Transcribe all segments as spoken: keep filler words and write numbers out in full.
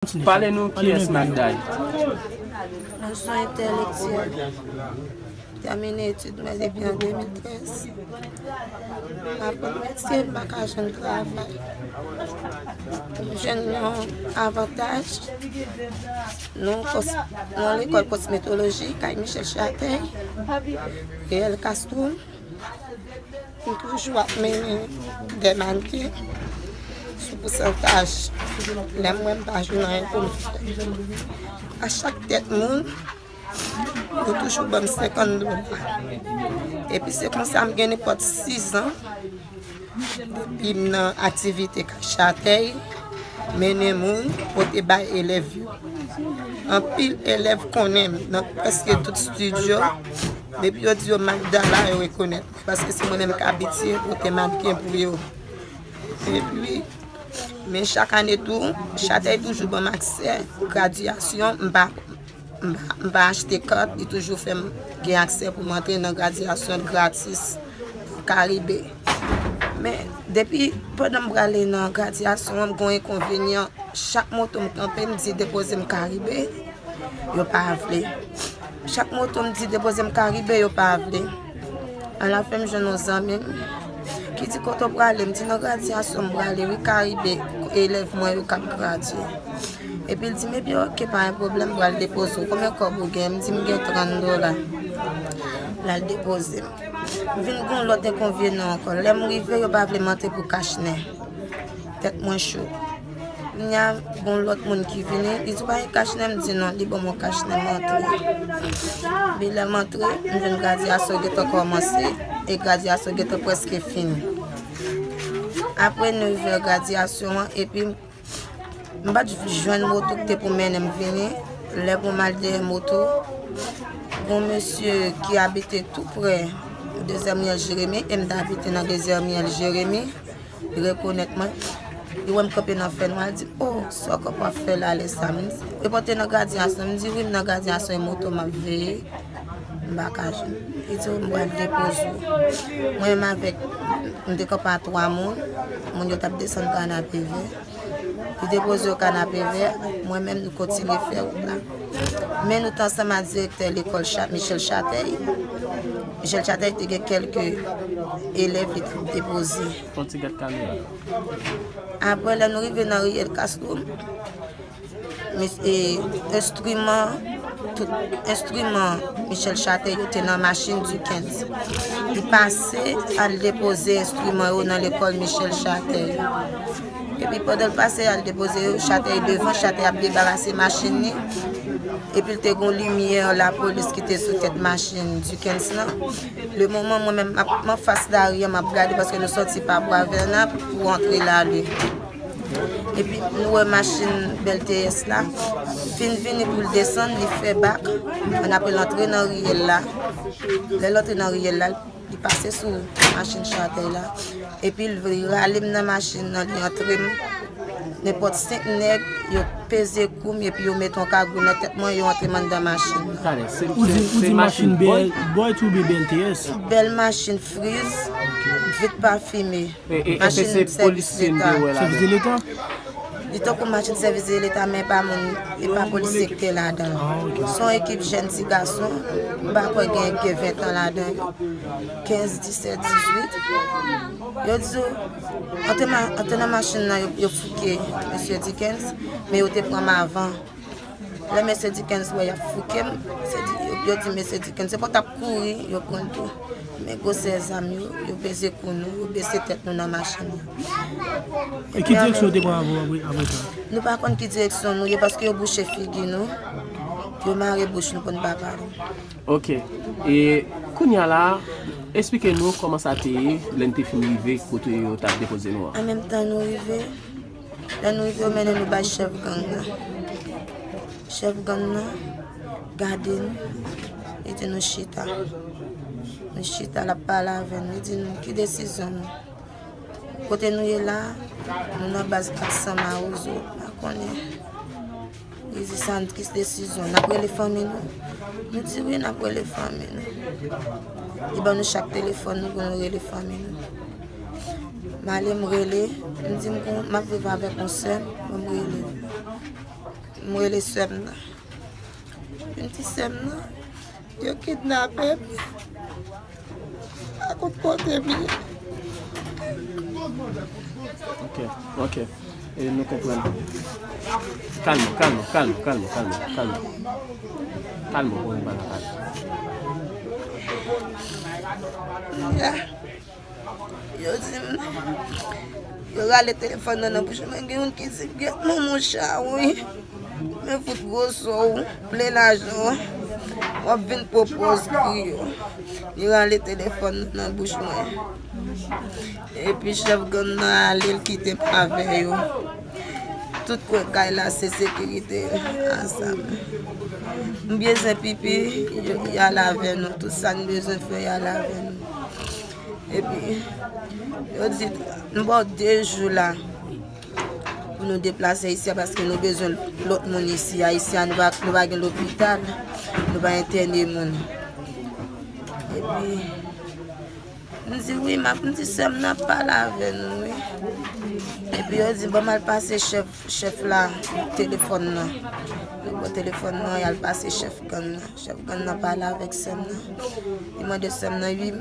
Pale nou kiyès Magda ye. Mwen se yon entèlektyèl. Tèmine etid mwen depi an de mil trèz. M ap remèsye m pa ka jwenn travay. M jwenn yon avantaj. Nou kòs-, nou lekòl kosmetoloji kay Michel Chatèy, Riyèl Castro. M toujou ap mennen de mannken sou pousantaj. Lè m wè m pa jwenn anyen pou m fè. A chak tèt moun, yo toujou ban m senkant dola. Epi se konsa m gen nenpòt sis an. Depi m nan aktivite kay Chatèy, mennen moun, pote bay elèv yo. Anpil elèv konnen m nan prèske tout estidyo. Depi yo di yo Magda la, yo rekonèt mwen, paske se mwen menm k abitye pote mannken pou yo. Epi, men chak ane tou, Chatèy toujou ban m aksè gradyasyon, m pa, m pa, m pa achte kat, li toujou fè m gen aksè pou m antre nan gradyasyon l gratis nan Karibe. Men, depi pandan m prale nan gradyasyon an, m gen yon enkonvenyan. Chak moto m kanpe, m di depoze m Karibe, yo pa vle. Chak moto m di depoze m Karibe, yo pa vle. Alafen m jwenn yon zanmi m ki di, "Kote w prale?" M di, "Nan gradyasyon m prale wi, Karibe, elèv mwen yo k ap gradye." Epi l di m, "Ebyen, oke, pa gen pwoblèm, m pral depoze w. Konbyen kòb ou gen?" M di, "M gen trant dola." L al depoze m. M vin gen yon lòt enkonvenyan ankò. Lè m rive, yo pa vle m antre pou kach nen. Tèt mwen cho. Kounye a, gen yon lòt moun ki vini, li di, "Pa gen kach nen?" M di, "Non." Li ban m yon kach nen, m antre. Epi lè m antre, m jwenn gradyasyon gentan kòmanse, e gradyasyon gentan prèske fini. Apre nevè gradyasyon an, epi m pa t jwenn moto ki te pou mennen m vini. Lè pou m al dèyè moto, gen yon mesye ki abite tou prè dezyèm Riyèl Jeremi, e m t abite nan dezyèm Riyèl Jeremi. Li rekonèt mwen. Li wè m kanpe nan fènwa, li di, "O, sa w kanpe ap fè la lè sa?" M di, "Repote nan gradyasyon." M di, "Wi, m nan gradyasyon, e moto m ap veye. M pa ka jwenn." Li di, "O, m pral depoze w." Mwen menm avèk, m te kanpe a twa moun. Moun yo t ap desann Kanapevè. Li depoze yo Kanapevè, mwen menm nou kontinye fè wout la. Men nou t ansanm ak direktè lekòl Cha-, Michel Chatèy. Michel Chatèy te gen kèlke elèv li t ap depoze. Fè yon ti gad kamera. Apre, lè nou rive nan Riyèl Castro, mis-, e, enstriman, tout enstriman Michel Chatèy yo te nan machin Dickens. Li pase al depoze enstriman yo nan lekòl Michel Chatèy. Epi pandan l pase al depoze yo, Chatèy devan, Chatèy ap debarase machin li. Epi l te gen yon limyè lapolis ki te sou tèt machin Dickens lan. Le moman mwen menm m ap, m anfas lari a, m ap gade paske nou sòti pa Bwa Vèna pou antre Lale. Epi nou wè machin bèl T S la fin vini pou l desann, li fè bak. Ann apre l antre nan riyèl la. Lè l antre nan riyèl la, li pase sou machin Chatèy la. Epi l vle rale m nan machin nan, li antre m. Nenpòt senk nèg, yo peze kou m, epi yo mete yon kagou nan tèt mwen, yo antre m anndan machin nan. Talè, se, Ou di, se, ou se di machin machin boy? Boy, boy tou oubyen bèl T S? Bèl machin friz, vit pafime. E, e, èske Machin se sèvis polisye m te leta. Wè la? Sèvis de leta? Li tankou machin sèvis de leta, men pa moun, e pa polisye ki te ladan l. Ah, ok. Se yon ekip jèn ti gason, m pa kwè gen, gen ven tan ladan yo. Kenz, disèt, dizuit. Yo di yo, antre ma-, antre nan machin nan, yo, yo fouke mesye Dickens, men yo te pran m avan. Lè mesye Dickens wè y ap fouke m, se di, yo, yo di mesye Dickens, se pou t ap kouri, yo pran l tou. Men gwosè zam yo, yo peze kou nou, yo bese tèt nou nan machin nan. E ki direksyon yo te pran avè w apre, apre sa? Nou pa konn ki direksyon nou ye, paske yo bouche figi nou, yo mare bouch nou pou n pa pale. Ok. E kounye a la, eksplike nou kòman sa te ye lè n te fin rive kote yo t ap depoze nou an. An menm tan nou rive, lè nou rive, yo mennen nou bay chèf gang nan. Chèf gang nan gade nou, li di nou chita. Nou chita, l ap pale avè nou, li di nou ki desizyon nou. Kote nou ye la, nou nan baz kat san Mawozo, pa konnen. Li di sa n ki desizyon, n ap rele fanmi nou. Nou di wi, n ap rele fanmi nou. Li ban nou chak telefòn nou pou nou rele fanmi nou. M ale, m rele, m di m gon, m ap viv avèk yon sè m, ban m rele. M rele sè m nan. M di sè m nan, yo kidnape m. Pa konn kote m ye. Ok, ok. E nou konprann. Kalme, kalme, kalme, kalme, kalme, kalme. Kalme, pou nou pa pale. Ya. Yo di m, yo rale telefòn nan nan bouch mwen. Gen youn ki di m, "Gèt manman w, Chawi. Men fout gwo so w, plen lajan w, w ap vin pwopoz kriye w." Li rale telefòn nan nan bouch mwen. Epi chèf gang nan ale, l kite m avè yo. Tout kwen kay la se sekirite ansanm. M bezwen pipi, yo, y al avè nou. Tout sa n bezwen fè, y al avè nou. Epi, yo di, "Nou ba w de jou la pou nou deplase isi a, paske nou bezwen lòt moun isi a. Isi a, nou pa, nou pa gen lopital, nou pa entène moun." Epi, m di, "Wi, m ap," m di, "Sè m nan pale avè nou, wi." Epi, yo di, "Ban m al pase chèf, chèf la telefòn nan." Yo pran telefòn nan, y al pase chèf gang nan. Chèf gang nan pale avèk sè m nan. Li mande sè m nan uit,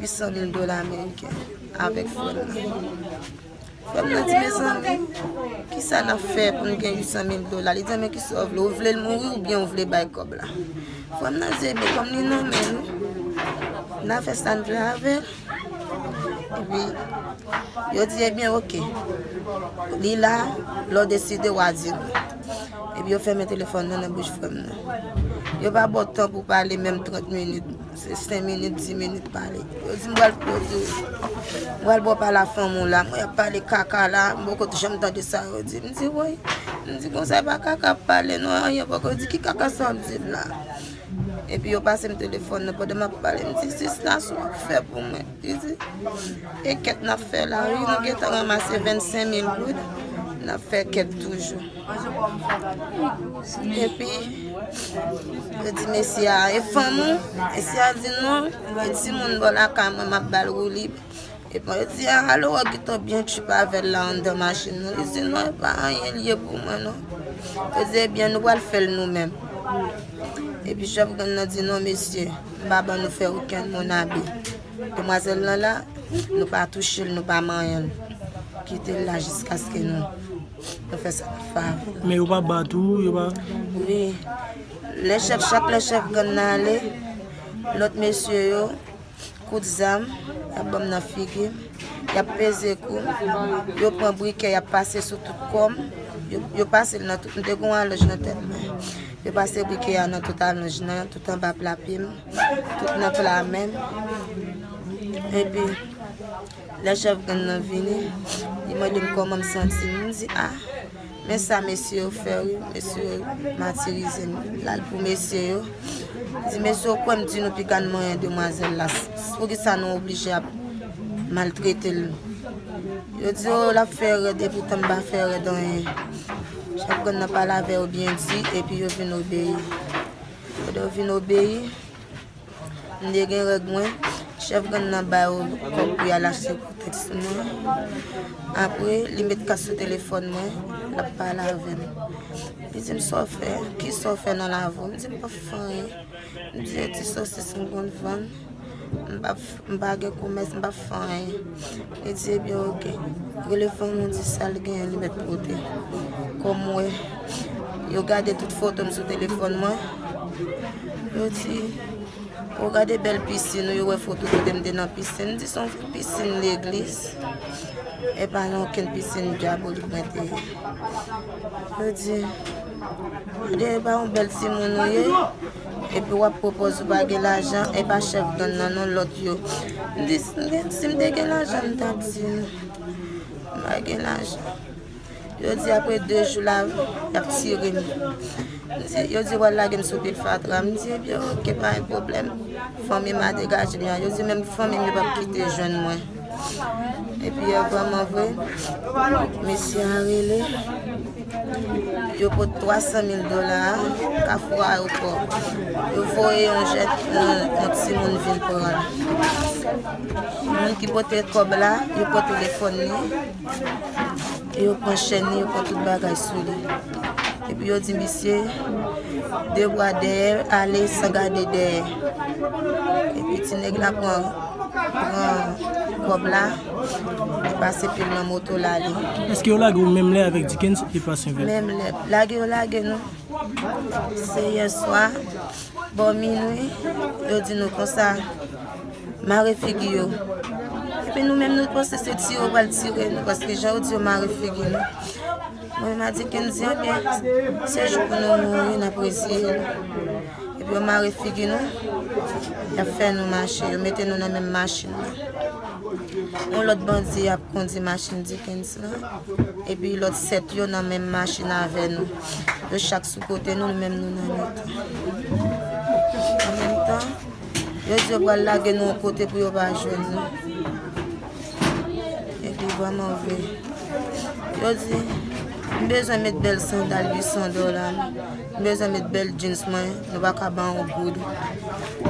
uit san mil dola ameriken avèk frè m nan. Frè m nan di, "Mezanmi, kisa n ap fè pou n gen uit san mil dola?" Li di, "Men kisa w vle? Ou vle l mouri oubyen ou vle bay kòb la?" Frè m nan di, "Ebyen, kòm li nan men nou, n a fè sa n vle avè l." Epi, yo di, "Ebyen, oke. Li la, lè w deside, w a di nou." Epi, yo fèmen telefòn nan nan bouch frè m nan. Yo pa ba w tan pou pale menm trant minit. Se senk minit, dis minit pale. Yo di m pral, yo di, "M pral ba w pale a fanmi w la." Mwen ap pale kaka la, m poko janm tande sa yo di. M di, "Woy." M di, "Konsa e pa kaka ap pale non, anyen poko." Yo di, "Ki kaka sa w ap di m la?" Epi yo pase m telefòn nan pandan m ap pale. M di, "Sista, sa w ap fè pou mwen?" Li di, "E kèt n ap fè la, wi, nou gentan ranmase vennsenk mil goud, n ap fè kèt toujou." Epi, yo di mesye a, "E fanmi w?" Mesye a di, "Non, e timoun bò lakay mwen, m ap ba l woulib." Epi yo di, "A, alò w gentan byen tchip avè l la anndan machin nou?" Li di, "Non, e pa anyen l ye pou mwen, non." Yo di, "Ebyen, nou pral fè l nou menm." Epi chèf gang nan di, "Non, mesye, m pa ban nou fè okenn moun abi. Demwazèl lan la, nou pa touche l, nou pa manyen l. Kite l la jiskaske nou, nou fè sa n ap fè avè l." Men yo pa bat ou, yo pa... Wi. Lè chèf, chak lè chèf gang nan ale, lòt mesye yo, kout zam, y ap ban m nan figi m, y ap peze kou m, yo pran brikè, y ap pase sou tout kò m, yo, yo pase l nan tout, m te gen yon alonj nan tèt mwen. Yo pase brikè a nan tout alonj nan, tout anba pla pye m, tout nan pla men m. Epi, lè chèf gang nan vini, li mande m kòman m santi m. M di, "A, men sa mesye yo fè, wi, mesye yo matirize m." L al pou mesye yo. Li di, "Mesye yo kwè m di nou piga n manyen demwazèl la. S-, poukisa nou oblije ap maltrete l?" Yo di, "O, l ap fè rèd, epoutan m pa fè rèd anyen." Chèf gang nan pale avè yo byen di, epi yo vin obeyi. Pandan yo vin obeyi, m te gen règ mwen, chèf gang nan ba yo kòb pou y al achte kotèks mwen. Apre, li met kas sou telefòn mwen, l ap pale avè m. Li di m, "Sa w fè? Kisa w fè nan lavi w?" M di, "M p ap fè anyen." M di, "E ti sosis m konn vann. M p ap, m pa gen komès, m p ap fè anyen." Li di, "Ebyen, oke. Rele fanmi w, di sa l genyen, li mèt pote." Kòm m wè, yo gade tout foto m sou telefòn mwen. Yo di, "O, gade bèl pisin ou," yo wè foto kote m te nan pisin. M di, "Se yon pisin legliz. E pa nan okenn pisin dyabolik mwen te ye." Yo di, "Gade, e pa yon bèl timoun ou ye, epi w ap pwopoze ou pa gen lajan, e pa chèf gang nan non, lòt yo." M di, "Si m te gen lajan, m t ap di nou. M pa gen lajan." Yo di apre de jou la, y ap tire m. M di, yo di, "W al lage m sou pil fatra." M di, "Ebyen, oke, pa gen pwoblèm. Fanmi m a degaje m ya." Yo di, "Menm fanmi m yo p ap kite jwenn mwen." Epi, e vrèman vre, mesye a rele. Yo pot twa san mil dola a, Kafou Ayewopò. Yo voye yon jèn, yon, yon timoun vin pran l. Moun ki pote kòb la, yo pran telefòn li. E yo pran chèn li, yo pran tout bagay sou li. Epi yo di misye, de bra dèyè, ale san gade dèyè. Epi ti nèg la pran, pran kòb la, li pase pye l nan moto l ale. Èske yo lage w menm lè avèk Dickens e pa Senvèl? Menm lè. Lage yo lage nou. Se yè swa, bò minwi, yo di nou konsa, mare figi yo. Epi nou menm nou panse se tire yo pral tire nou, paske jan yo di yo mare figi nou. Mwen menm a Dickens di, ebyen, se jou pou nou mouri, n ap reziye nou. Epi yo mare figi nou, y ap fè nou mache, yo mete nou nan menm machin nan. Yon lòt bandi ap kondi machin Dickens lan, epi lòt sèt yo nan menm machin avè nou. Yo chak sou kote nou, nou menm nou nan mitan. An menm tan, yo di yo pral lage nou yon kote pou yo pa jwenn nou. Epi vrèman vre. Yo di, m bezwen met bèl sandal uit san dola, m bezwen met bèl jeans mwen, nou pa ka ban yon goud.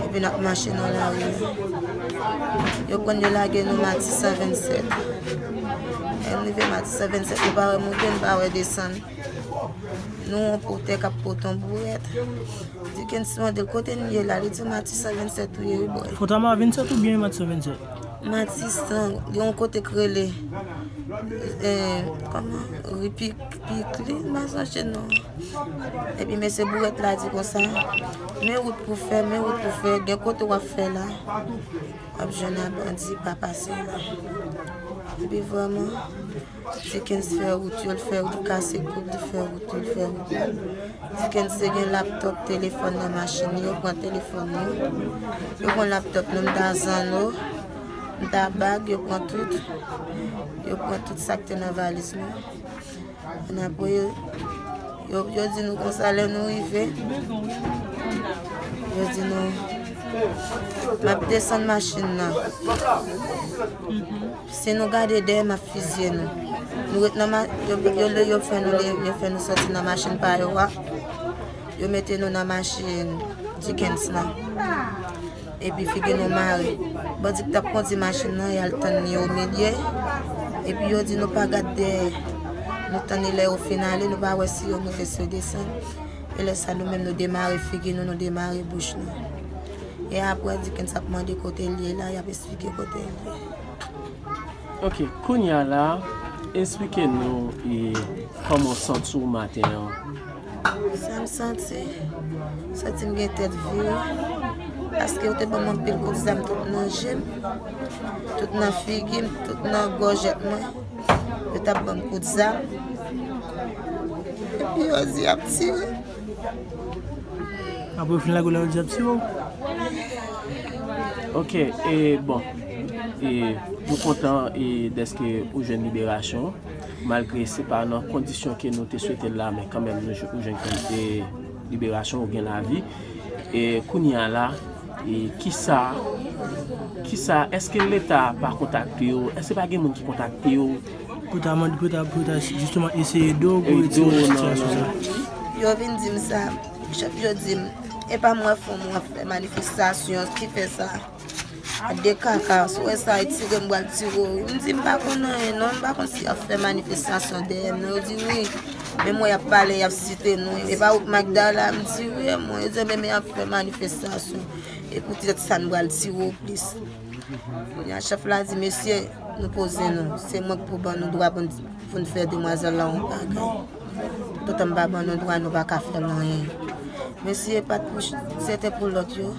Epi n ap mache nan lari. Yo pran yo lage nou Matisan vennsèt. Lè n rive Matisan vennsèt, nou pa wè monte, nou pa wè desann. Nou yon pòtè k ap pote yon bourèt. Dickens mande l, kote n ye la? Li di, Matisan vennsèt ou ye, wi, bòy. Fòtama vennsèt oubyen Matisan vennsèt? Matisan, gen yon kote k rele, eh, kòman? Ri Pik-, Pikli, m pa sonje non. Epi mesye bourèt la di konsa, men wout pou fè, men wout pou fè, gen kote w ap fè la. W ap jwenn a bandi pa pase la. Epi vrèman, Dickens fè wout yo, l fè wout, li kase koud, li fè wout yo, l fè wout yo. Dickens te gen laptòp, telefòn nan machin li, yo pran telefòn nou. Yo pran laptòp nou, m ta zanno, m ta bag, yo pran tout. Yo pran tout sa k te nan valiz nou. Annapre, yo, yo, yo di nou konsa, lè nou rive, yo di nou, m ap desann machin nan. Si nou gade dèyè, m ap fizye nou. Nou ret nan ma-, yo, yo, yo, yo fè nou, yo fè nou sòti nan machin pa yo a. Yo mete nou nan machin Dickens lan. Epi figi nou mare. Bandi k t ap kondi machin nan, y al tann li omilye. Epi yo di nou pa gad dèyè. Nou tann li lè yo fin ale, nou pa wè si yo monte, si yo desann. E lè sa, nou menm, nou demare figi nou, nou demare bouch nou. E apre, Dickens ap mande kote l ye la, y ap esplike kote l ye. Ok, kounye a la, esplike nou, e, kòman w santi w maten an. Sa m santi? Santi m gen tèt vire. Paske yo te ban m anpil kout zam tout nan je m, tout nan figi m, tout nan gòjèt mwen. Yo t ap ban m kout zam. Epi yo di y ap tire. Apre yo fin lage w la, yo di y ap tire w. Ok, e bon, e nou kontan e dèske ou jwenn liberasyon, malgre se pa nan kondisyon ke nou te swete l la, men kanmenm nou jwenn, ou jwenn kondisyon liberasyon, ou gen lavi. E kounye a la, e kisa, kisa, èske Leta pa kontakte w? Èske pa gen moun ki kontakte w? Pou ta mande, pou ta, pou ta jisteman eseye ede w, pou retire w nan sitiyasyon sa. Yo vin di m sa, chak jou yo di m, e pa mwen fanm w ap fè manifestasyon, ki fè sa. De kaka, si w wè sa, retire m, m pral tire w. M di m pa konn anyen non, m pa konn si y ap fè manifestasyon dèyè m non. Yo di wi, men mwen y ap pale, y ap site non. E pa ou k Magdala, m di wi, mwen, yo di men, men y ap fè manifestasyon. E poutèt sa, m pral tire w plis. Kounye a, chèf la di, mesye, nou poze nou. Se mwen k pou ban nou dwa pou n, pou n fè demwazèl la yon bagay. Toutan m pa ban nou dwa, nou pa ka fè l anyen. Mesye, pa t pou, se te pou lòt yo.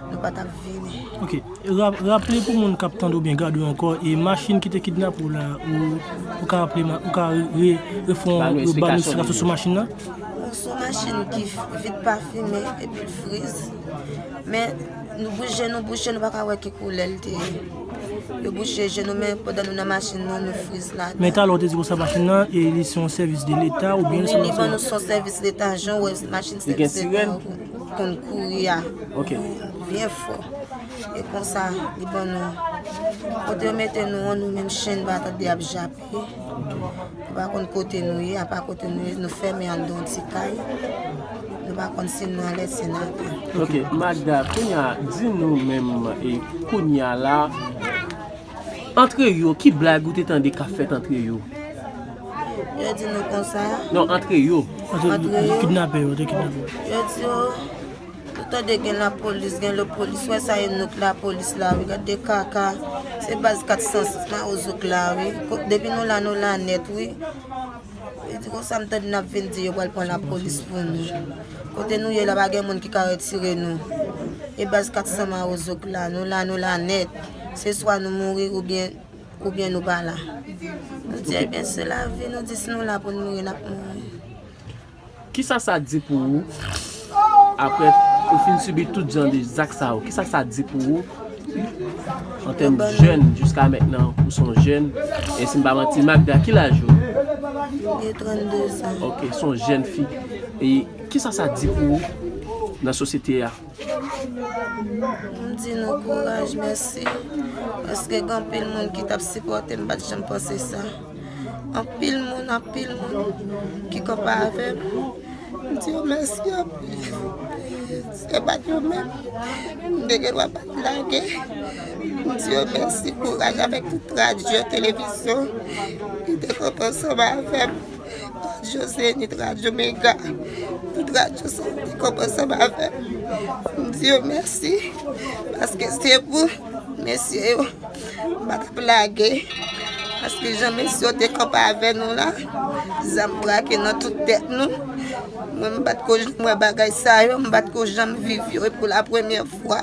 Nou pa t ap vini. Ok. Ra-, raple pou moun k ap tande oubyen gade w ankò, e machin ki te kidnape w la, ou, ou ka raple ma-, ou ka re-, refè yon, ban nou eksplikasyon sou machin nan? Bon, se yon machin ki f-, vit pa fimen epi l friz. Men, nou bouche, nou bouche, nou pa ka wè ki koulè l te ye. Yo bouche je nou, men pandan nou nan machin nan, nou friz la. Men talè w te di konsa machin nan, e li se yon sèvis de Leta oubyen se yon... Wi, li ban nou, se yon sèvis Leta, jan w wè machin sèvis Leta yo konn kouri a. Ok. Byen fò. E konsa, li ban nou. Kote yo mete nou an, nou menm chen pa tande y ap jape. Nou pa konn kote nou ye, apa kote nou ye, nou fèmen anndan yon ti kay. Nou pa konn si nou anlè, si n atè. Ok, Magda, kounye a, di nou menm, e, kounye a la, antre yo, ki blag ou te tande k ap fèt antre yo? Yo di nou konsa. Non, antre yo. Antre yo. Kidnape yo, te kidnape yo. Yo di yo, nou tande gen lapolis, gen lapolis. Wè sa e nou k lapolis la, wi, gade kaka. Se baz kat san sis Mawozo k la, wi. Ko- Depi nou la, nou la nèt, wi. Yo di konsa m tande n ap vin di yo pral pran lapolis pou nou. Kote nou ye la, pa gen moun ki ka retire nou. E baz kat san Mawozo k la, nou la, nou la nèt. Se swa nou mouri oubyen, oubyen nou pa la. Nou di, ebyen, se lavi, nou di si nou la pou n mouri, n ap mouri. Kisa sa di pou ou apre ou fin sibi tout jan de zak sa yo? Kisa sa di pou ou an tèm jèn jiska mentnan? Ou se yon jèn, e si m pa manti, Magda, ki laj ou? Gen trannde zan. Ok, se yon jèn fi. E kisa sa di pou ou nan sosyete a? M di nou kouraj, mèsi. Paske gen anpil moun ki t ap sipòte m, m pa t janm panse sa. Anpil moun, anpil moun ki kanpe avè m. M di yo mèsi anpil. Se pa t yo menm. M te gen dwa pa t lage. M di yo mèsi, kouraj avèk tout radyo, televizyon ki te kanpe ansanm avè m. Radyo Zenith, Radyo Mega, tout radyo sa yo te kanpe ansanm avè m. M di yo mèsi, paske se pou mesye yo m pa t ap lage. Paske jan mesye yo te kanpe avè nou la, zam brake nan tout tèt nou. Mwen, m pa t ko janm wè bagay sa yo, m pa t ko janm viv yo. E pou la premyè fwa,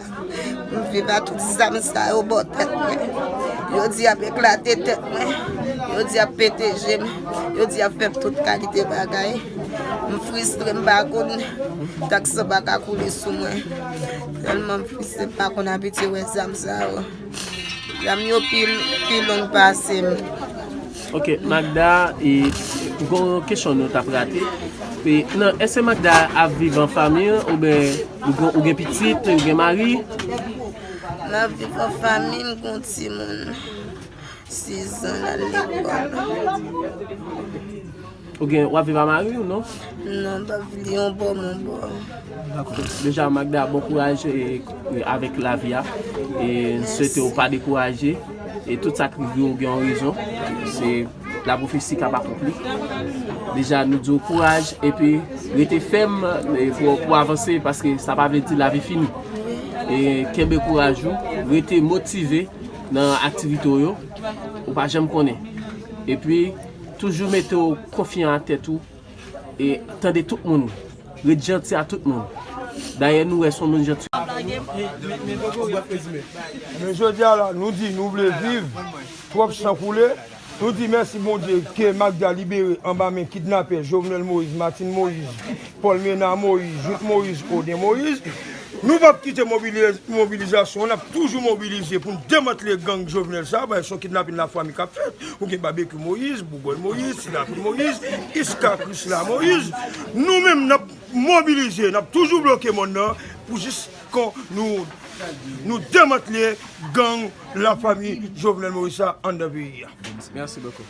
m viv a tout zam sa yo bò tèt mwen. Yo di y ap eklate tèt mwen. Yo di y ap pete je m. Yo di y ap fè m tout kalite bagay. M fristre, m pa konn, tak san pa ka koule sou mwen. Tèlman m fristre, m pa konn abitye wè zam sa yo. Zam yo pi, pi long pase m. Ok, Magda, e, gon kesyon nou t ap rate. E, nan, èske Magda ap viv an fanmi oubyen ou gen, ou gen pitit, ou gen mari? M ap viv an fanmi, m gen yon timoun sis zan, l al lekòl. Ou gen, w ap viv a mari w, non? Non, m p ap viv yon bò, m yon bò. Dakò. Deja, Magda, bon kouraj e, e, avèk lavi a. E n swete w pa dekouraje. E tout sa k rive w gen yon rezon. Se lapwofesi k ap akonpli. Deja, nou di w kouraj epi rete fèm e, pou, pou avanse paske sa pa vle di lavi fini. E kenbe kouraj ou, rete motive nan aktivite w yo. Ou pa janm konnen. Epi, toujou mete w konfyan a tèt ou e tande tout moun. Ret janti a tout moun. Dayè, nou wè se yon moun janti. Men jodi a la, nou di nou vle viv, twòp san koule. Nou di mèsi Bondye ke Magda libere anba men kidnapè Jovenel Moïse, Martine Moïse, Paul Ménard Moïse, Jouthe Moïse, Odin Moïse. Nou p ap kite mobiliz- mobilizasyon an, n ap toujou mobilize pou n demantle gang Jovenel sa, paske se yon kidnapin lafanmi k ap fèt. Ou gen Babekyou Moïse, Boubòy Moïse, Silapli Moïse, Iska Krisla Moïse. Nou menm, n ap mobilize, n ap toujou bloke mòn nan pou jis kon nou, nou demantle gang lafanmi Jovenel Moïse sa anndan peyi a. Mèsi bokou.